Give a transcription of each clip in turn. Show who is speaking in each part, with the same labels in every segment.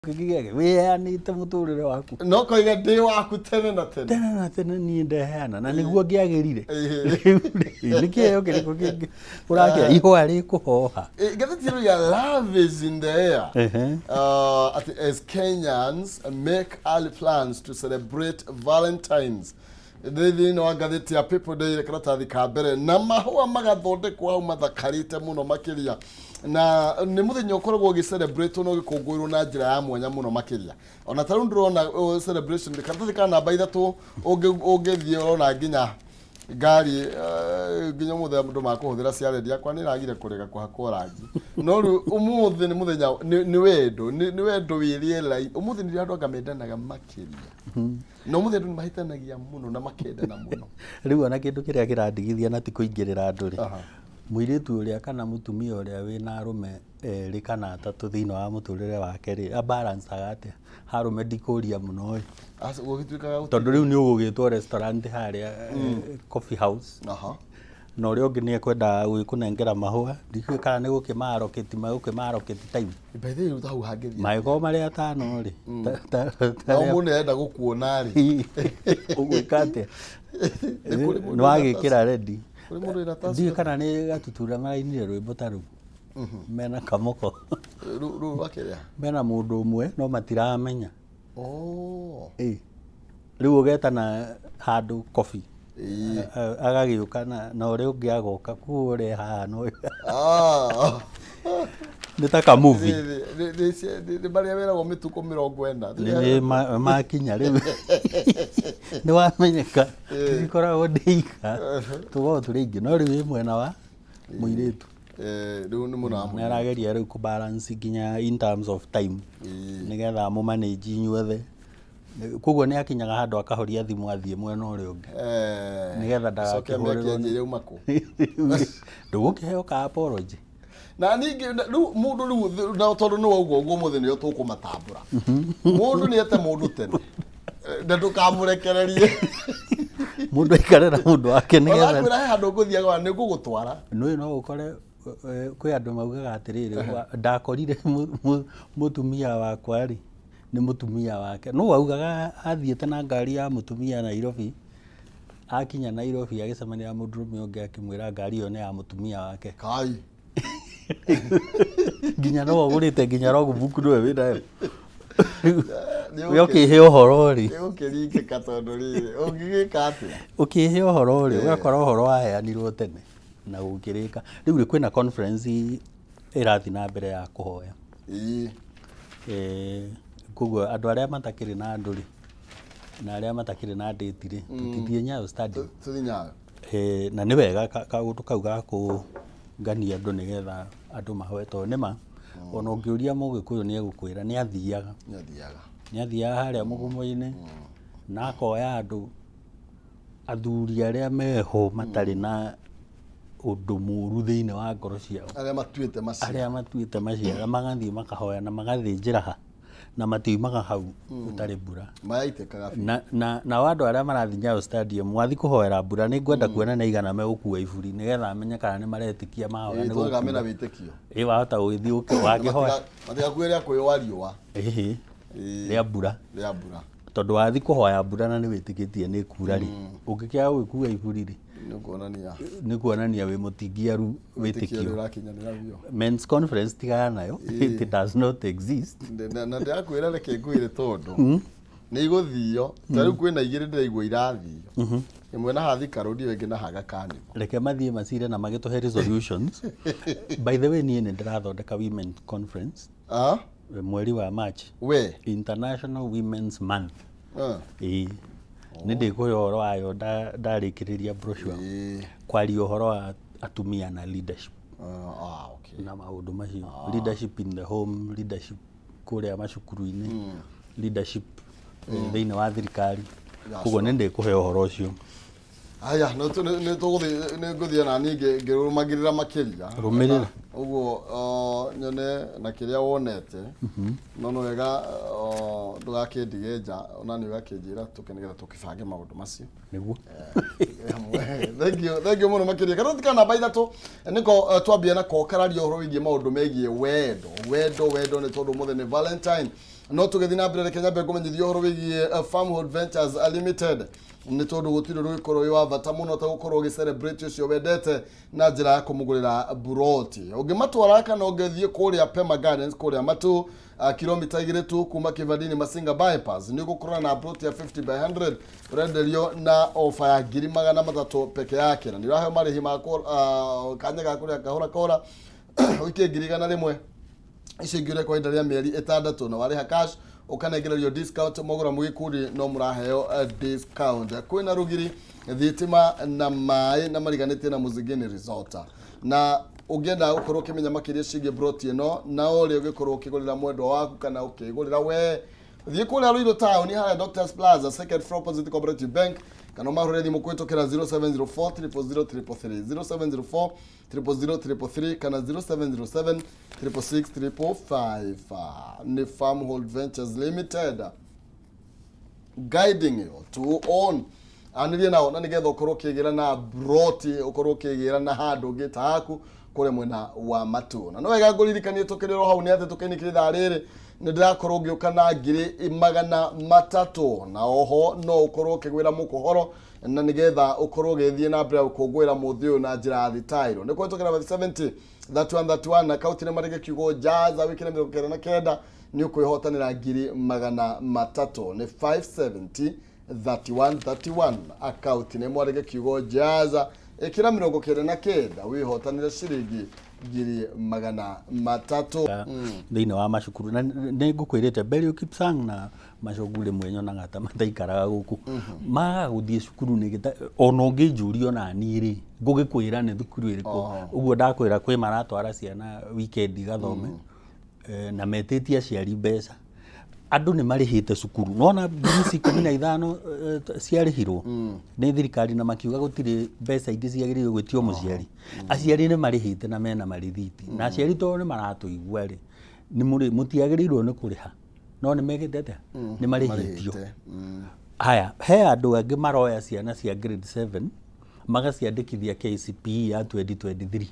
Speaker 1: Kĩngĩ wĩheanĩte mũtũrĩre waku.
Speaker 2: No koiga ndĩ waku tene na tene.
Speaker 1: Tene na tene niĩ ndeheana na nĩguo ngĩagĩrire. Rĩu rĩ, nĩ kĩheo kĩrĩkũ kĩngĩ ũrakĩa ihũa rĩkũhoha?
Speaker 2: Ngathĩti ĩno ya Love is in the Air. Atĩ as Kenyans make early plans to celebrate Valentines. Nĩ thĩinĩ wa ngathĩti ya People Daily karatathi ka mbere, na mahũa magathondekwo hau mathakarĩte mũno makĩria, na nĩ mũthenya ũkoragwo ũgĩ-celebrate na ũgĩkũngũĩrwo na njĩra ya mwanya mũno makĩria. Ona ta rĩu ndĩrona celebration karatathi ka namba 3, ũngĩthiĩ ũrona nginya ngari, nginya ũmũthĩ andũ makũhũthĩra cia rendi yakwa nĩ ĩragire kũrega kũhakwo rangi, no rĩu ũmũthĩ nĩ mũthenya nĩ wendo, nĩ wendo wĩ rĩera. Ũmũthĩ nĩrĩo andũ anga mendanaga makĩria, na ũmũthĩ andũ nĩ mahĩtanagia mũno na makendana mũno.
Speaker 1: Rĩu ona kĩndũ kĩrĩa kĩrandigithia na ti kũingĩrĩra andũ rĩ, mũirĩtu ũrĩa kana mũtumia ũrĩa wĩna arũme erĩ kana atatũ thĩinĩ wa mũtũrĩre wake rĩ, abalancaga atĩa? Harũme ndikũria mũno ĩ.
Speaker 2: Aca, gũgĩtuĩkaga
Speaker 1: Tondũ rĩu nĩ ũgũgĩtwo restaurant harĩa, coffee house, na ũrĩa ũngĩ nĩ ekwendaga gwĩkũnengera mahũa, ndikĩũĩ kana nĩ gũkĩma allocate magũkĩma allocate time.
Speaker 2: By the way, rĩu hau hangĩthiĩ
Speaker 1: Mangĩkorwo marĩ atano rĩ,
Speaker 2: na mũndũ nĩarenda gũkuona rĩ,
Speaker 1: ũgwĩka atĩa?
Speaker 2: Nĩ kũrĩ mũndũ
Speaker 1: Nĩ wagĩkĩra ready.
Speaker 2: Kũrĩ mũndũ wĩna task.
Speaker 1: Ndiũĩ kana nĩ Gatutura marainire rwĩmbo ta rũu mena kamoko.
Speaker 2: Rũu rwa kĩrĩa?
Speaker 1: Mena mũndũ ũmwe no matiramenya.
Speaker 2: Oh.
Speaker 1: Ĩ. Rĩu ũgetana handũ coffee, agagĩũka na ũrĩa ũngĩ agoka, kuo ũrĩa haha no nĩ ta ka movie.
Speaker 2: Nĩ marĩa weragwo mĩtukũ 40.
Speaker 1: Nĩ makinya rĩu nĩ wamenyeka, tũtikoragwo ndĩika, tũkoragwo tũrĩ aingĩ, no rĩu wĩ mwena wa mũirĩtu.
Speaker 2: Rĩu nĩ mũna
Speaker 1: Nĩ arageria rĩu kũ balance nginya in terms of time nĩgetha amũmanage inyuothe. Koguo nĩ akinyaga handũ akahoria thimũ, athiĩ mwena ũrĩa ũngĩ nĩgetha
Speaker 2: Coke
Speaker 1: ndagakĩhũrĩrwo.
Speaker 2: Amĩake uma kũ?
Speaker 1: Ndũgũkĩheo ka apology.
Speaker 2: Na ningĩ rĩu mũndũ rĩu na tondũ nĩ wauga ũguo, ũmũthĩ nĩo tũkũmatambũra. Mũndũ nĩ ete mũndũ tene na ndũkamũrekererie.
Speaker 1: Mũndũ aikare na mũndũ wake nĩgetha
Speaker 2: Onakwĩra he handũ ngũthiaga nĩ ngũgũtwara.
Speaker 1: Nĩũĩ no ũkore kwĩ andũ maugaga atĩrĩrĩ, ndakorire mũtumia wakwa rĩ, nĩ mũtumia wake no augaga athiĩte na ngari ya mũtumia Nairobi, akinya Nairobi agĩcemania na mũndũrũme ũngĩ, akĩmwĩra ngari ĩyo nĩ ya mũtumia wake.
Speaker 2: Kai.
Speaker 1: Nginya no ũgũrĩte nginya logbook nĩwe wĩnayo.
Speaker 2: Nĩ
Speaker 1: We ũkĩhe ũhoro rĩ,
Speaker 2: nĩ ũkĩringĩka tondũ rĩrĩ ũngĩgĩka atĩa?
Speaker 1: Ũkĩhe ũhoro rĩ, ũgakora ũhoro waheanirwo tene na gũkĩrĩka. Rĩu rĩ, kwĩna conference ĩrathiĩ na mbere ya kũhoya. Koguo andũ arĩa matakĩrĩ na andũ rĩ, na arĩa matakĩrĩ na date rĩ, tũtithiĩ Nyayo Stadium.
Speaker 2: Tũthiĩ Nyayo.
Speaker 1: Na nĩ wega kaũndũ kau ga kũngania andũ nĩgetha andũ mahoe, tondũ nĩma ona ũngĩũria Mũgĩkũyũ nĩ egũkwĩra nĩ athiaga.
Speaker 2: Nĩ athiaga.
Speaker 1: Nĩ athiaga harĩa mũgumo-inĩ na akoya andũ athuri arĩa meho matarĩ na ũndũ mũru thĩinĩ wa ngoro ciao.
Speaker 2: Arĩa matuĩte macia.
Speaker 1: Arĩa matuĩte maciara, magathiĩ makahoya na magathĩnjĩra ha na matiumaga hau gũtarĩ mbura.
Speaker 2: Mayaitĩkaga biũ.
Speaker 1: Na nao andũ arĩa marathiĩ Nyayo Stadium, wathiĩ kũhoera mbura, nĩ ngwenda kuona nĩ aigana megũkua iburi nĩgetha amenye kana nĩ maretĩkia mahoya nĩ
Speaker 2: Tondũ mena
Speaker 1: gũkura.
Speaker 2: wĩtĩkio.
Speaker 1: Ĩ, wahota gũgĩthiĩ wangĩhoya
Speaker 2: Matigakue rĩa kwĩyũa riũa.
Speaker 1: Ĩhĩ, rĩa mbura.
Speaker 2: Rĩa mbura.
Speaker 1: Tondũ wathiĩ kũhoya mbura na nĩ wĩtĩkĩtie nĩ kura rĩ, ũngĩkĩaga gũgĩkua iburi rĩ,
Speaker 2: Nĩ kuonania
Speaker 1: nĩ kuonania wĩ mũtingiaru
Speaker 2: wĩtĩkio nĩ
Speaker 1: wĩtĩkio.
Speaker 2: Ũrakinyanĩra biũ.
Speaker 1: Men's conference tigana nayo, it does not exist.
Speaker 2: Na ndĩrakwĩra reke ngwĩre, tondũ nĩ igũthio ta rĩu kwĩna igĩrĩ ndĩraigua irathio, ĩmwe na hathika rũni, ĩyo ĩngĩ na haga kanĩvo.
Speaker 1: Reke mathiĩ macire na magĩtũhe resolutions. By the way, niĩ nĩ ndĩrathondeka women conference mweri wa March.
Speaker 2: We.
Speaker 1: International Women's Month.
Speaker 2: Ĩĩ.
Speaker 1: Ĩĩ, nĩ ndĩkũhe ũhoro wayo ndarĩkĩrĩria brochure, kwaria ũhoro wa atumia na leadership na maũndũ macio, leadership in the home, leadership kũrĩa macukuru-inĩ, leadership thĩinĩ wa thirikari. Koguo nĩ ndĩkũhe ũhoro ũcio.
Speaker 2: Aya, no nĩ tũgũthiĩ, nĩ ngũthiĩ na niĩ ngĩrũmagĩrĩra makĩria.
Speaker 1: Rũmĩrĩra.
Speaker 2: Ũguo nyone na kĩrĩa wonete, no nĩ wega ndũgakĩndige nja, ona nĩ ũgakĩnjĩra tũke nĩgetha tũkĩbange maũndũ macio.
Speaker 1: Nĩguo.
Speaker 2: Thank you, thank you mũno makĩria. Karoti ka namba 3 nĩko twambia nako kararia ũhoro wĩgiĩ maũndũ megiĩ wendo, wendo, wendo, nĩ tondũ ũmũthĩ nĩ Valentine. No tũgĩthiĩ na mbere, reke nyambe ngũmenyithie ũhoro wĩgiĩ Farmhold Ventures Limited, nĩ tondũ gũtirĩ ũndũ ũgĩkorwo wĩ wa bata mũno ta gũkorwo ũgĩ celebrate ũcio wendete na njĩra ya kũmũgũrĩra buroti. Ũngĩmatwara kana ũngĩthiĩ kũrĩa Pema Gardens kũrĩa Matu, kilomita 2 tu kuma Kivandini Masinga bypass, nĩ ũgũkorana na broti ya 50 by 100 ũrenderio na ofa ya 300,000 peke yake, na nĩ ũraheo marĩhi ma kanya ga kũrĩha kahora kahora, ũikie 100,000, icio ingĩ ũrĩa kwa ihinda rĩa mĩeri 6, na warĩha cash ũkanengererio discount. Mwagũra mũgĩkundi no mũraheo discount. Kwĩna rũgiri, thitima na maĩ, na mariganĩtie na Muzigini Resort. Na ũngĩenda gũkorwo ũkĩmenya makĩria ciĩgiĩ broti ĩno na ũrĩa ũngĩkorwo ũkĩgũrĩra mwendwa waku kana ũkĩgũrĩra we, thiĩ kũrĩa Ruiru town, harĩa Doctors Plaza, second floor, opposite Cooperative Bank, kana ũmahũrĩre thimũ kũhĩtũkĩra 0704 000 333, 0704 000 333 kana 0707 666 555. Nĩ Farmhold Ventures Limited guiding you to own. Anĩrie nao na nĩgetha ũkorwo ũkĩgĩra na broti, ũkorwo ũkĩgĩra na handũ ũngĩ ta haku kũrĩa mwena wa Matu. Na no wega ngũririkanie tũkĩrĩ oro hau nĩ atĩ tũkĩinĩkĩria ithaa rĩrĩ nĩ ndĩrakorwo ngĩũka na 300,000, na oho no ũkorwo ũkĩgwĩra mũkũhoro na nĩgetha ũkorwo ũgĩthiĩ na mbere gũkũngũĩra mũthĩ ũyũ na njĩra ya thitairo nĩ kũhĩtũkĩra 70 31 31 akaunti nĩ marĩge kiugo jaza, wĩkĩre 99, nĩ ũkwĩhotanĩra 300,000. Nĩ 570 31 31, akaunti nĩ mwarĩge kiugo jaza, ĩkĩra 99, wĩhotanĩre ciringi 300,000.
Speaker 1: Thĩinĩ wa macukuru na nĩ ngũkwĩrĩte Belio Kipsang na Macogu rĩmwe nyonaga ta mataikaraga gũkũ, magaga gũthiĩ cukuru nĩ ona ũngĩnjũria ona niĩ rĩ, ngũgĩkwĩra nĩ thukuru ĩrĩkũ. Ũguo ndakwĩra kwĩ maratwara ciana weekend igathome, na metĩtie aciari mbeca. Andũ nĩ marĩhĩte cukuru nona ngiri ici 15 ciarĩhirwo nĩ thirikari na makiuga gũtirĩ mbeca ingĩ ciagĩrĩirwo gwĩtio mũciari. Aciari nĩ marĩhĩte na mena marĩthiti, na aciari tondũ nĩ maratũigua rĩ, nĩ mũtiagĩrĩirwo nĩ kũrĩha, no nĩ mekĩte atĩa? Nĩ marĩhĩtio.
Speaker 2: Marĩhĩte.
Speaker 1: Haya, he andũ angĩ maroya ciana cia grade 7 magaciandĩkithia KCPE ya 2023,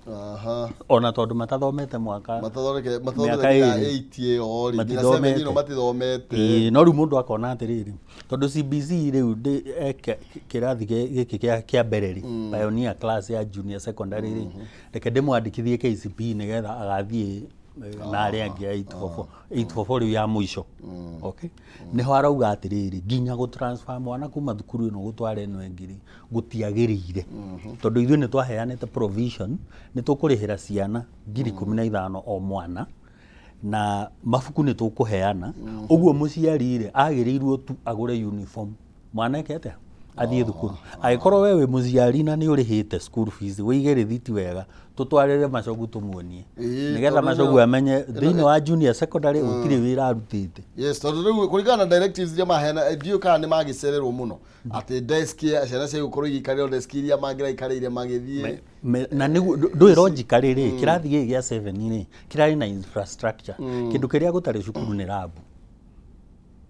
Speaker 1: ona tondũ matathomete mwaka
Speaker 2: Matathondeke
Speaker 1: mĩaka
Speaker 2: matathomete nginya
Speaker 1: 2.
Speaker 2: 8 ĩyo rĩ, nginya
Speaker 1: Matithomete.
Speaker 2: 7 ĩno matithomete.
Speaker 1: Ĩĩ, no rĩu mũndũ akona atĩrĩrĩ, tondũ CBC rĩu kĩrathi gĩkĩ kĩa mbere rĩ, pioneer class ya junior secondary rĩ, reke ndĩmwandĩkithie KCPE nĩgetha agathiĩ na arĩa angĩ a 844 844 rĩu ya mũico. Okay, nĩho arauga atĩrĩrĩ, nginya gũ transfer mwana kuma thukuru ĩno gũtwara ĩno ĩngĩ rĩ, gũtiagĩrĩire, tondũ ithuĩ nĩ twaheanĩte provision nĩ tũkũrĩhĩra ciana 15,000 o mwana, na mabuku nĩ tũkũheana. Ũguo mũciari rĩ, agĩrĩirwo tu agũre uniform, mwana eke atĩa? Athiĩ thukuru. Angĩkorwo we wĩ mũciari na nĩ ũrĩhĩte school fees, wĩige rĩthiti wega, tũtwarĩre Macogu tũmuonie, nĩgetha
Speaker 2: Tondũ
Speaker 1: Macogu amenye thĩinĩ wa junior secondary gũtirĩ wĩra arutĩte.
Speaker 2: Yes, tondũ rĩu kũringana na directives iria maheana, ndiũĩ kana nĩ magĩcererwo mũno atĩ desk ciana cia gũkorwo igĩikarĩra desk iria mangĩraikarĩire magĩthiĩ.
Speaker 1: Na nĩguo ndũĩ logically rĩ, kĩrathi gĩkĩ gĩa 7 rĩ, kĩrarĩ na infrastructure. Kĩndũ kĩrĩa gũtarĩ cukuru nĩ lab,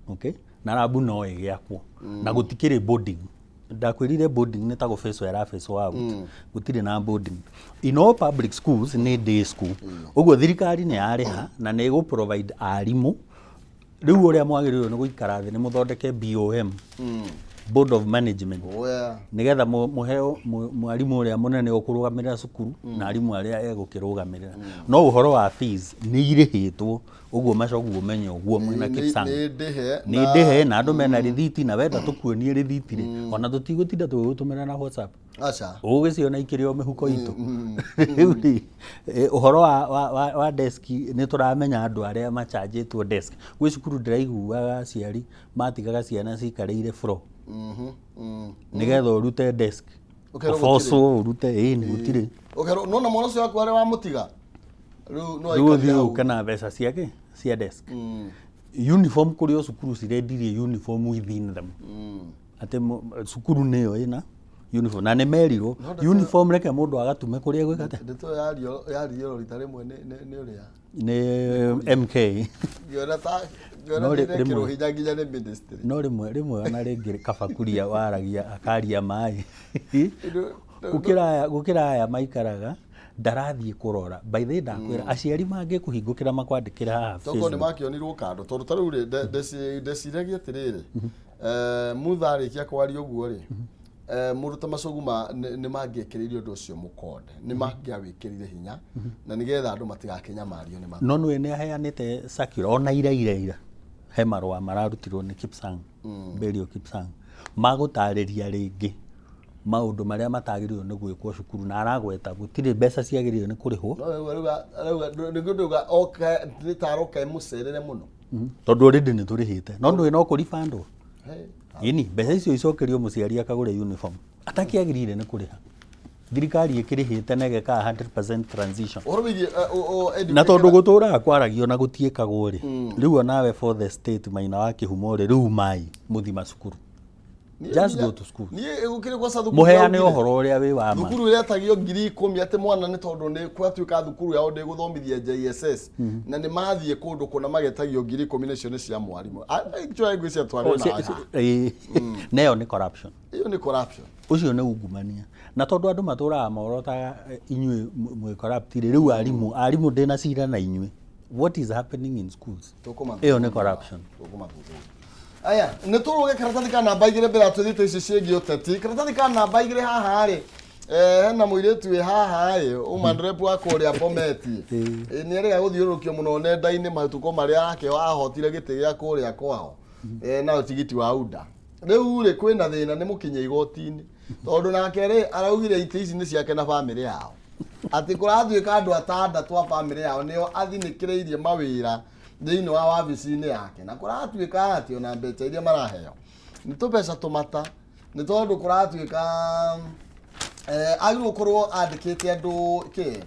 Speaker 1: okay, na lab no ĩgĩakwo, na gũtikĩrĩ boarding. Ndakwĩrire boarding nĩ ta gũbĩcwo ĩrabĩcwo out. Gũtirĩ na boarding. In all public schools nĩ day school. Ũguo thirikari nĩ yarĩha na nĩ ĩgũ provide arimũ. Rĩu ũrĩa mwagĩrĩirwo nĩ gũikara thĩ nĩ mũthondeke BOM, board of management, nĩgetha mũheo mwarimũ ũrĩa mũnene ũkũrũgamĩrĩra cukuru na arimũ arĩa egũkĩrũgamĩrĩra. No ũhoro wa fees nĩ irĩhĩtwo. Ũguo Macogu ũmenye ũguo mwena Kipsang.
Speaker 2: Nĩ ndĩhe.
Speaker 1: Nĩ ndĩhe, na andũ mena rĩthiti, na wenda tũkuonie rĩthiti rĩ, ona tũtigũtinda tũgĩgũtũmĩra na WhatsApp,
Speaker 2: Aca.
Speaker 1: Ũgũgĩciona ikĩrĩ o mĩhuko itũ. Rĩu rĩ, ũhoro wa desk, nĩ tũramenya andũ arĩa machanjĩtwo desk. Gwĩ cukuru ndĩraiguaga aciari matigaga ciana cikarĩire floor nĩgetha ũrute desk.
Speaker 2: Ũkerwo.
Speaker 1: Ũbocwo ũrute, ĩĩ nĩ gũtirĩ.
Speaker 2: Ũkerwo nona mwana ũcio waku arĩa wamũtiga rĩu no
Speaker 1: Rĩu
Speaker 2: aikarire
Speaker 1: ũthiĩ
Speaker 2: hau.
Speaker 1: ũke na mbeca ciake cia desk. Uniform, kũrĩ o cukuru cirendirie uniform within them, atĩ cukuru nĩyo ĩna uniform, na nĩ merirwo uniform reke mũndũ agatume kũrĩa gwĩka atĩa.
Speaker 2: Ndeto ĩyo yario rita rĩmwe nĩ ũrĩa
Speaker 1: Nĩ MK.
Speaker 2: Ngĩona ta ngĩona
Speaker 1: No
Speaker 2: ndĩrekĩrwo
Speaker 1: rĩmwe.
Speaker 2: hinya nginya nĩ ministry.
Speaker 1: No rĩmwe rĩmwe ona rĩngĩ kabakuria waragia akaria maĩ gũkĩra aya maikaraga. Ndarathiĩ kũrora. By the way, ndakwĩra, aciari mangĩkũhingũkĩra makwandĩkĩre haha
Speaker 2: Tokorwo nĩ
Speaker 1: Facebook.
Speaker 2: Makĩonirwo kando, tondũ ta rĩu rĩ, ndeciragia atĩrĩrĩ, Mutha arĩkia kwaria ũguo rĩ, mũndũ ta Macũguma nĩ mangĩekĩrĩire ũndũ ũcio mũkonde, nĩ mangĩawĩkĩrire hinya na nĩgetha andũ matigakĩnyamario nĩ
Speaker 1: No nĩwe nĩ aheanĩte circular ona ira ira ira he marũa mararutirwo nĩ Kipsang, Belio Kipsang, magũtarĩria rĩngĩ maũndũ marĩa matagĩrĩirwo nĩ gwĩkwo cukuru, na aragweta gũtirĩ mbeca ciagĩrĩirwo nĩ kũrĩhwo.
Speaker 2: No rĩu arauga nĩguo ndauga oka nĩ ta aroka ĩmũcerere mũno.
Speaker 1: Tondũ already nĩ tũrĩhĩte, no ndũĩ no kũribandwo.
Speaker 2: Hey.
Speaker 1: Ĩni mbeca icio icokerio mũciari akagũre uniform atakĩagĩrĩire nĩ kũrĩha, thirikari ĩkĩrĩhĩte na ĩgeka 100% transition.
Speaker 2: Ũhoro wĩgiĩ
Speaker 1: Na tondũ gũtũraga kwaragio na gũtiĩkagwo rĩ, rĩu onawe for the state Maina wa Kĩhumo rĩ, rĩu mai mũthi macukuru. Just go to school.
Speaker 2: Niĩ gũkĩrĩ gwa thukuru
Speaker 1: Mũheane
Speaker 2: yaugire.
Speaker 1: Ũhoro ũrĩa wĩ wa ma.
Speaker 2: Thukuru ĩretagio 10,000 atĩ mwana nĩ tondũ nĩ gwatuĩka thukuru yao ndĩgũthomithia JSS, na nĩ mathiĩ kũndũ kũna magetagio 10,000, nacio nĩ cia mwarimũ. Actually ngwĩciria twarĩ
Speaker 1: Oh,
Speaker 2: na
Speaker 1: ĩĩ. Na ĩyo nĩ corruption.
Speaker 2: Ĩyo nĩ corruption.
Speaker 1: Ũcio nĩ ungumania, na tondũ andũ matũraga morotaga inyuĩ mwĩ corrupt rĩ, rĩu arimũ ndĩna cira na inyuĩ. What is happening in schools? Ĩyo nĩ corruption.
Speaker 2: Tũkũmathuthuria. Aya, nĩ tũrũge karatathi ka namba 2 mbere ya tũthiĩte ici ciĩgiĩ ũteti. Karatathi ka namba 2 haha rĩ, hena mũirĩtu wĩ haha ĩ, woman rep wa kũrĩa Bomet. Nĩ erĩga gũthiũrũrũkio mũno nenda-inĩ matukũ marĩa ake ahotire gĩtĩ gĩa kũrĩa kwao. Na tigiti wa UDA. Rĩu rĩ, kwĩna thĩna, nĩ mũkinye igoti-inĩ. Tondũ nake rĩ, araugire itĩ ici nĩ ciake na bamĩrĩ yao. Atĩ kũratuĩka andũ atandatũ a bamĩrĩ yao nĩo athinĩkĩrĩirie mawĩra thĩinĩ wa wabici-inĩ yake, na kũratuĩka atĩ ona mbeca iria maraheo nĩ tũbeca tũmata, nĩ tondũ kũratuĩka agĩrĩirwo gũkorwo andĩkĩte andũ kĩ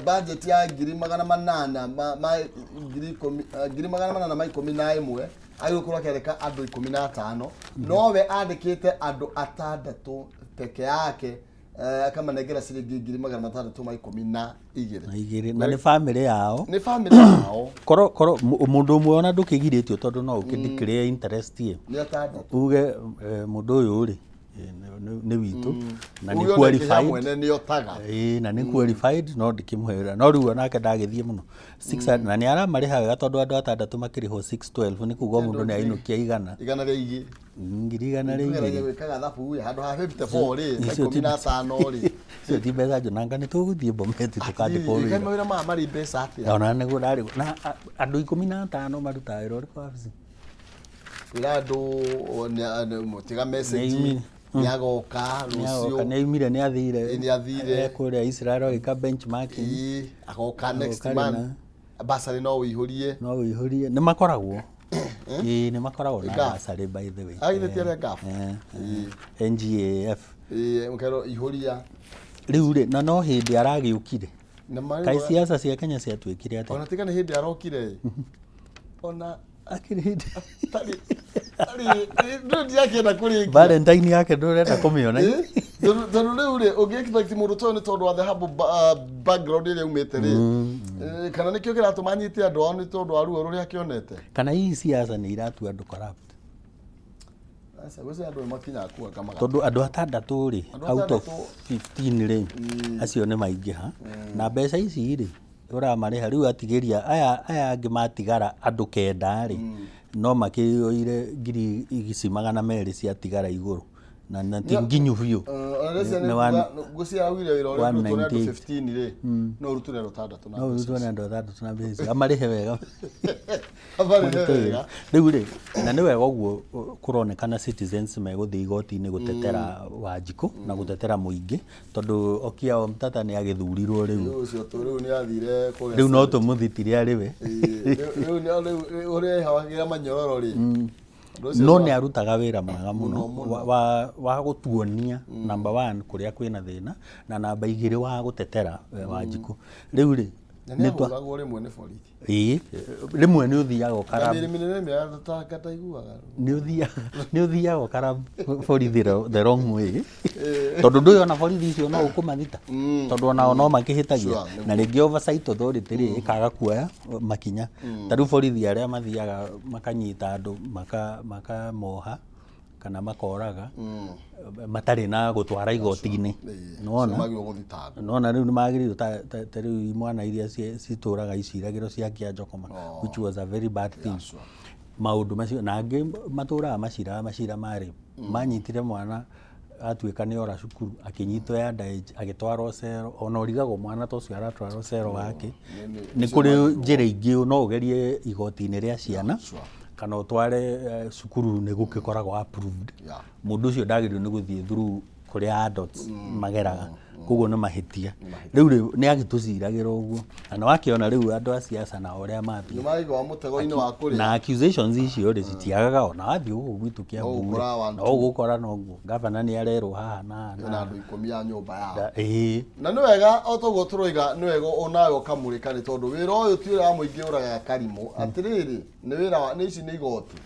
Speaker 2: budget ya 800 ma 10,000, 811, agĩrĩirwo gũkorwo akĩandĩka andũ 15, nowe andĩkĩte andũ atandatũ peke yake, akamanengera ciringi 612.
Speaker 1: Na igĩrĩ, na nĩ bamĩrĩ yao.
Speaker 2: Nĩ bamĩrĩ yao.
Speaker 1: Korwo mũndũ ũmwe ona ndũkĩgirĩtio, tondũ no ũkĩ declare interest ĩ
Speaker 2: Nĩ atandatũ.
Speaker 1: Uge mũndũ ũyũ rĩ, nĩ witũ na nĩ
Speaker 2: Uge ona kĩhea
Speaker 1: qualified.
Speaker 2: Mwene nĩ otaga.
Speaker 1: Ĩĩ, na nĩ qualified, no ndĩkĩmũhe wĩra, no rĩu onake ndagĩthiĩ mũno 600, na nĩ aramarĩha wega, tondũ andũ atandatũ makĩrĩhwo 612 nĩ kuga o mũndũ nĩ ainũkia igana.
Speaker 2: 102.
Speaker 1: 102.
Speaker 2: Kũgeragia gwĩka gathabu ĩ, handũ ha 54 rĩ,
Speaker 1: Icio
Speaker 2: 15 rĩ.
Speaker 1: Icio ti mbeca njonanga, nĩ tũgũthiĩ Bomet tũkandĩkwo
Speaker 2: Ĩ, kaĩ
Speaker 1: wĩra.
Speaker 2: Mawĩra maya marĩ mbeca atĩa?
Speaker 1: Ona nĩguo ndarĩ na andũ 15 marutaga wĩra ũrĩkũ wabici?
Speaker 2: Kwĩra andũ tiga message.
Speaker 1: Nĩaumire.
Speaker 2: Nĩ agoka rũciũ.
Speaker 1: Nĩ aumire, nĩ athire.
Speaker 2: Ĩ, nĩ athire.
Speaker 1: Kũrĩa Israel agĩka benchmarking.
Speaker 2: Ĩ, agoka next
Speaker 1: Agoka
Speaker 2: month.
Speaker 1: rĩna.
Speaker 2: Basarĩ no ũihũrie.
Speaker 1: No ũihũrie, nĩ makoragwo, ĩĩ, nĩ makoragwo na
Speaker 2: GAF.
Speaker 1: basarĩ, by the way.
Speaker 2: Agithĩ ti arĩa GAF?
Speaker 1: Eh, NGAF.
Speaker 2: Ĩ, ũkerwo ihũria.
Speaker 1: Rĩu rĩ, na no hĩndĩ aragĩũkire.
Speaker 2: Na marĩ
Speaker 1: Kaĩ siasa cia Kenya ciatuĩkire atĩa?
Speaker 2: Ona tiga nĩ hĩndĩ arokire ĩ, ona
Speaker 1: Akĩrĩ hĩndĩ
Speaker 2: tarĩ tarĩ ndũ ndiakĩenda kũrĩkia.
Speaker 1: Valentine yake ndũrenda kũmĩona.
Speaker 2: Ĩ, tondũ rĩu rĩ, ũngĩ expect mũndũ ta ũyũ nĩ tondũ wa the humble background ĩrĩa aumĩte rĩ, kana nĩkĩo kĩratũma anyite andũ ao nĩ tondũ wa ruo rũrĩa akĩonete.
Speaker 1: Kana hihi siasa nĩ iratua andũ corrupt?
Speaker 2: Aca, gwĩciria andũ nĩ makinyaga kuga kamaga.
Speaker 1: Tondũ andũ atandatũ rĩ,
Speaker 2: Andũ
Speaker 1: out of
Speaker 2: atandatũ.
Speaker 1: 15 rĩ, acio nĩ maingĩha, na mbeca ici rĩ ũramarĩha rĩu, atigĩria aya angĩ matigara andũ kenda rĩ, no makĩoire 200,000 ciatigara igũrũ, na ti nginyu biũ. Nĩ
Speaker 2: Ngwĩciria augire wĩra ũrĩa ũrutwo nĩ andũ
Speaker 1: 198.
Speaker 2: 15 rĩ, no ũrutwo nĩ andũ atandatũ na
Speaker 1: No
Speaker 2: mbeca
Speaker 1: ũrutwo nĩ andũ atandatũ na mbeca icio, amarĩhe wega.
Speaker 2: Amarĩhe
Speaker 1: Marute wĩra.
Speaker 2: Wega.
Speaker 1: Rĩu rĩ, na nĩ wega ũguo kũronekana citizens megũthiĩ igoti-inĩ gũtetera Wanjikũ na gũtetera mũingĩ, tondũ Okiya Omtata nĩ agĩthurirwo rĩu.
Speaker 2: Rĩu ũcio tu rĩu nĩ athire kũrĩa
Speaker 1: Rĩu no tũmũthitire arĩ we.
Speaker 2: Ĩĩ, rĩu ũrĩa ehagĩra manyororo rĩ, ũndũ ũcio
Speaker 1: No
Speaker 2: nĩ
Speaker 1: nĩ arutaga wĩra mwega mũno wa gũtuonia number one kũrĩa kwĩna thĩna, na namba igĩrĩ wa gũtetera Wanjikũ. Rĩu rĩ,
Speaker 2: Na nĩ
Speaker 1: nĩ twa
Speaker 2: ahũragwo rĩmwe nĩ borithi.
Speaker 1: Ĩĩ, rĩmwe nĩ ũthiaga
Speaker 2: Na
Speaker 1: ũkara
Speaker 2: mĩrĩ mĩnene mĩratanga ndaiguaga.
Speaker 1: Nĩ ũthiaga ũkara borithi the wrong way, tondũ ndũĩ ona borithi icio no ũkũmathita, tondũ onao no makĩhĩtagia.
Speaker 2: Sure.
Speaker 1: Na rĩngĩ oversight authority rĩ ĩkaga kuoya makinya. Ta rĩu borithi arĩa mathiaga makanyita andũ makamoha. Kana makoraga matarĩ na gũtwara igoti-inĩ. Nĩwona?
Speaker 2: Magĩrĩirwo gũthitangwo.
Speaker 1: Nona rĩu nĩ magĩrĩirwo ta rĩu imwana iria citũraga iciragĩro cia Kĩanjokoma, which was a very bad thing. Maũndũ macio na angĩ matũraga maciraga macira ma rape. Manyitire mwana atuĩka nĩ ora cukuru, akĩnyitwo ya underage, agĩtwarwo cero. Ona ũrigagwo mwana ta ũcio aratwarwo cero wake. Nĩ kũrĩ njĩra ingĩ, no ũgerie igoti-inĩ rĩa ciana kana ũtware cukuru, nĩ gũgĩkoragwo approved. Mũndũ ũcio ndagĩrĩirwo nĩ gũthiĩ through kũrĩa adults mageraga, koguo nĩ mahĩtia. Rĩu rĩ nĩ agĩtũciragĩra ũguo, na nĩ wakĩona rĩu andũ a siasa na ũrĩa mambia
Speaker 2: Nĩ marigwa mũtego-inĩ wa kũrĩa.
Speaker 1: Na accusations icio rĩ, citiagaga. Ona wathiĩ gũkũ gwitũ Kĩambu
Speaker 2: No
Speaker 1: rĩ,
Speaker 2: ũgũkora one,
Speaker 1: no ũgũkora noguo gavana nĩ arerwo haha na haha na
Speaker 2: na andũ 10 a nyũmba yao.
Speaker 1: Ĩĩ.
Speaker 2: Na nĩ wega o toguo tũroiga, nĩ wega onawe ũkamũrĩka, nĩ tondũ wĩra ũyũ ti ũrĩa wa mũingĩ ũragaga karimũ. Atĩrĩrĩ, nĩ wĩra wa nĩ ici nĩ igoti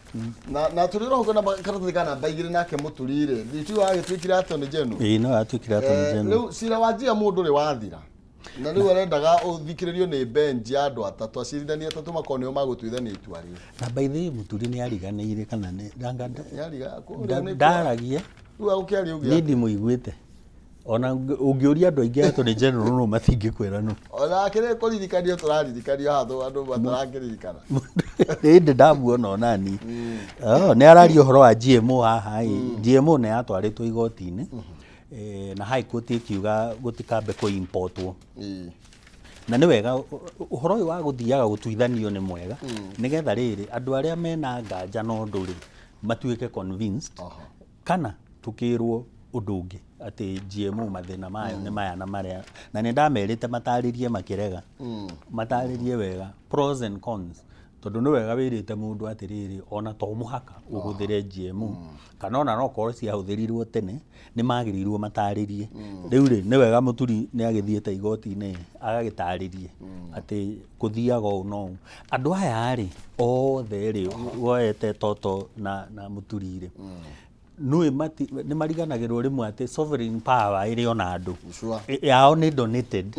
Speaker 2: na tũrĩ roho na karatathi ka namba 2 nake mũturi rĩ, nditiu agĩtuĩkire attorney general.
Speaker 1: Ĩĩ, no atuĩkire attorney general.
Speaker 2: Rĩu cira wa njia mũndũ rĩ wathira, na rĩu arendaga ũthikĩrĩrio nĩ bench ya andũ atatũ, acirithania atatũ makorwo nĩo magũtuithania itua rĩu.
Speaker 1: Na by the way, Mũturi nĩ ariganĩire kana nĩ anga
Speaker 2: Nĩariga-
Speaker 1: ndaragia.
Speaker 2: Rĩu agũkĩaria ũguo.
Speaker 1: Niĩ ndimũiguĩte. Ona ũngĩũria andũ aingĩ attorney general no matingĩkwĩra no.
Speaker 2: Ona kĩrĩa kũririkanio tũraririkanio haha andũ matarakĩririkana.
Speaker 1: Ĩndĩ ndamuona onani. Oh, nĩ araria ũhoro wa GMO haha ĩ. GMO nĩ yatwarĩtwo igoti-inĩ, na High Court ĩkiuga gũtikambe kũ importwo. Na nĩ wega ũhoro ũyũ wa gũthiaga gũtuithanio nĩ mwega, nĩgetha rĩrĩ andũ arĩa mena nganja na ũndũ rĩ, matuĩke convinced, kana tũkĩrwo ũndũ ũngĩ atĩ GMO mathĩna mayo nĩ maya na marĩa, na nĩ ndamerĩte matarĩrie, makĩrega matarĩrie wega pros and cons, tondũ nĩ wega wĩrĩte mũndũ atĩrĩrĩ, ona to mũhaka ũhũthĩre GMO, kana ona no korwo ciahũthĩrirwo tene, nĩ magĩrĩirwo matarĩrie. Rĩu rĩ, nĩ wega Mũturi nĩ agĩthiĩte igoti-inĩ agagĩtarĩrie atĩ kũthiaga ũũ na ũũ. Andũ aya rĩ othe rĩ, woete Toto na Mũturi rĩ, nũĩ nĩ mariganagĩrwo rĩmwe atĩ sovereign power ĩrĩ ona andũ. Yao nĩ donated,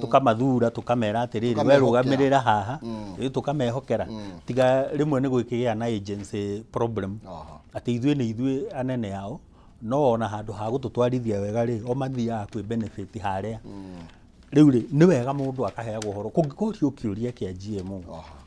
Speaker 1: tũkamathura, tũkamera atĩrĩrĩ, we
Speaker 2: Tũkamehokera.
Speaker 1: Rũgamĩrĩra haha. Ĩ, tũkamehokera, tiga rĩmwe nĩ gwĩkĩgĩa na agency problem, atĩ ithuĩ nĩ ithuĩ anene ao, no ona handũ ha gũtũtwarithia wega rĩ, o mathiaga kwĩ benefit harĩa. Rĩu rĩ, nĩ wega mũndũ akaheagwo ũhoro kũngĩkorio kĩũria kĩa GMO